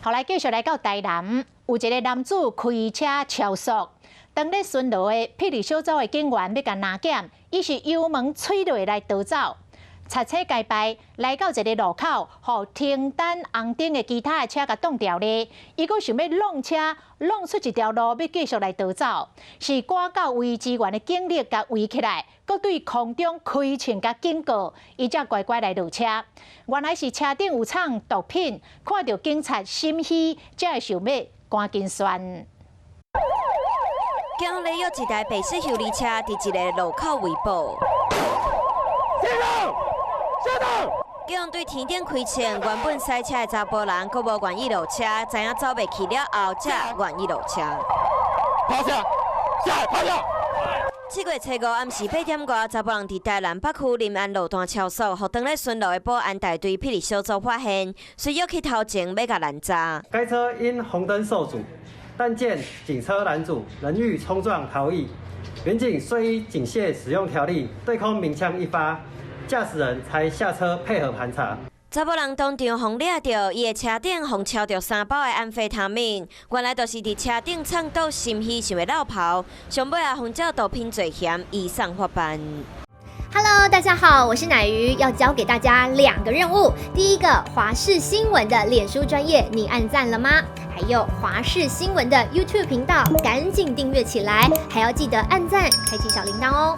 後來繼續來到台南，有一个男子開車超速，當咧巡邏的霹靂小組的警員欲共攔檢，伊是油門催落來逃走。剎車改敗，來到一个路口，予停等紅燈的其他的車共擋著咧。伊閣想欲挵車，挵出一條路，欲繼續來逃走，是趕到位支援的警力共圍起來，閣對空中開槍共警告，伊才乖乖來落車。原來是車頂有藏毒品，看著警察心虛，才會想欲趕緊竄。警方咧約一台白色修理車佇一个路口圍捕。警方對天頂開槍，原本駛車的查埔人閣無願意落車，知影走袂去了後，才願意落車。趴下，下趴下。7月初五暗時8點外，查埔人佇台南北區林安路段超速，予當咧巡邏的保安大隊霹靂小組發現，隨約去頭前欲共攔查。該車因紅燈受阻，但見警車攔阻，仍欲衝撞逃逸。員警遂依警械使用條例對空鳴槍一發。駕駛人才下車配合盤查。查埔人當場予掠著，伊的車頂予抄著三包的安非他命，原來就是佇車頂藏毒，心虛想欲落跑，上尾也予照毒品罪嫌移送法辦。 Hello，大家好，我是奶魚，要交給大家兩個任務。第一個，華視新聞的臉書專頁，你按讚了嗎？還有華視新聞的 YouTube 頻道，趕緊訂閱起來，還要記得按讚，開啟小鈴鐺哦。